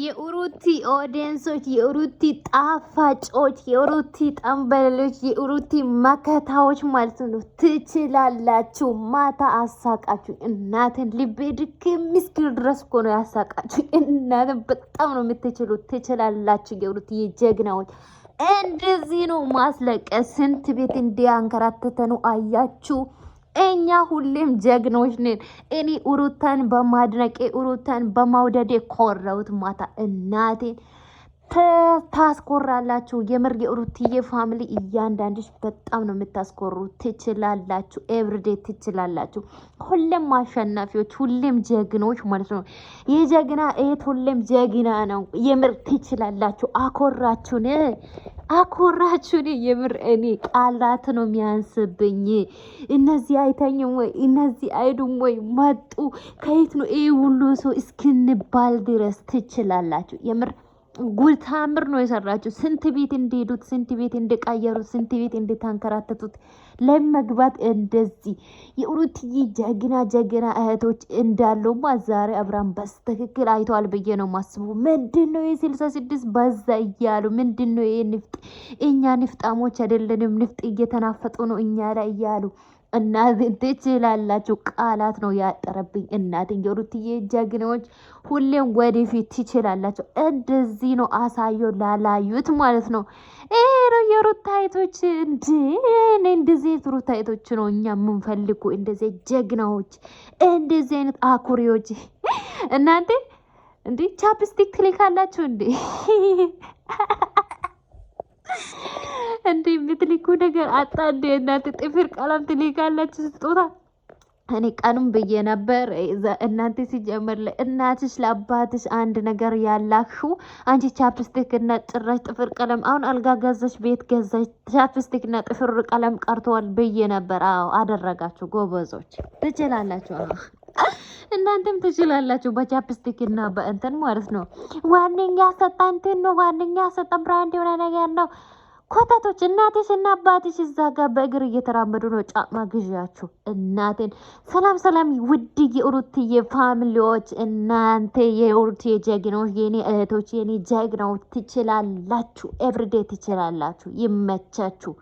የኡሩቲ audience ኦች፣ የኡሩቲ ጣፋጮች፣ የኡሩቲ ጠንበለሎች፣ የኡሩቲ መከታዎች ማለት ነው። ትችላላችሁ። ማታ አሳቃችሁ እናትን ልቤ ድክም እስኪል ድረስ እኮ ነው ያሳቃችሁ። እናትን በጣም ነው የምትችሉት። ትችላላችሁ። የኡሩቲ ጀግናዎች እንደዚህ ነው ማስለቀስ። ስንት ቤት እንዲያንከራተተ ነው አያችሁ። እኛ ሁሌም ጀግኖች ነን። እኔ ሩታን በማድነቄ ሩታን በማውደዴ ኮራሁት። ማታ እናቴን ታስኮራላችሁ። የምር የሩትዬ family እያንዳንድሽ በጣም ነው የምታስኮሩ። ትችላላችሁ፣ everyday ትችላላችሁ። ሁሌም አሸናፊዎች፣ ሁሌም ጀግኖች ማለት ነው። የጀግና እህት ሁሌም ጀግና ነው። የምር ትችላላችሁ። አኮራችሁን፣ አኮራችሁን። የምር እኔ ቃላት ነው የሚያንስብኝ። እነዚህ አይተኝም ወይ እነዚህ አይዱም ወይ መጡ ከየት ነው ይህ ሁሉ ሰው እስክንባል ድረስ ትችላላችሁ የምር ጉድ ታምር ነው የሰራችሁ። ስንት ቤት እንደሄዱት፣ ስንት ቤት እንደቀየሩት፣ ስንት ቤት እንደታንከራተቱት ለመግባት እንደዚህ የሩትዬ ጀግና ጀግና እህቶች እንዳለውማ ዛሬ አብርሃም በስትክክል አይተዋል ብዬ ነው ማስቡ። ምንድን ነው የ66 በዛ እያሉ ምንድን ነው ይሄ ንፍጥ? እኛ ንፍጣሞች አይደለንም፣ ንፍጥ እየተናፈጡ ነው እኛ ላይ እያሉ እናትን ትችላላችሁ። ቃላት ነው ያጠረብኝ። እናትን የሩትዬ ጀግናዎች ሁሌም ወደፊት ትችላላችሁ። እንደዚህ ነው አሳዮ ላላዩት ማለት ነው። ይሄ ነው የሩታ አይቶች። እንዴ እንደዚህ ሩታ አይቶች ነው እኛ የምንፈልጉ፣ እንደዚህ ጀግናዎች፣ እንደዚህ አይነት አኩሪዎች። እናንተ እንዴ chapstick ትልካላችሁ እንዴ? እንዴ የምትልኩ ነገር አጣ እንዴ እናንተ? ጥፍር ቀለም ትልካላችሁ ስጦታ። እኔ ቀኑም ብዬ ነበር። እናንተ ሲጀምር ለእናትሽ ለአባትሽ አንድ ነገር ያላክሹ አንቺ chapstick እና ጭራሽ ጥፍር ቀለም አሁን አልጋ ገዛሽ፣ ቤት ገዛሽ፣ chapstick እና ጥፍር ቀለም ቀርተዋል ብዬ ነበር። አዎ አደረጋችሁ፣ ጎበዞች፣ ትችላላችሁ። እናንተም ትችላላችሁ በ chapstick እና በእንትን ማለት ነው። ዋነኛ ሰጣ እንትን ነው፣ ዋነኛ ሰጣ brand የሆነ ነገር ነው። ኮተቶች እናትሽ እና አባትሽ እዛ ጋር በእግር እየተራመዱ ነው። ጫማ ግዣችሁ እናቴን። ሰላም ሰላም፣ ውድ የሩትዬ family ዎች፣ እናንተ የሩትዬ ጀግናዎች፣ የኔ እህቶች፣ የኔ ጀግናዎች፣ ትችላላችሁ። everyday ትችላላችሁ። ይመቻችሁ።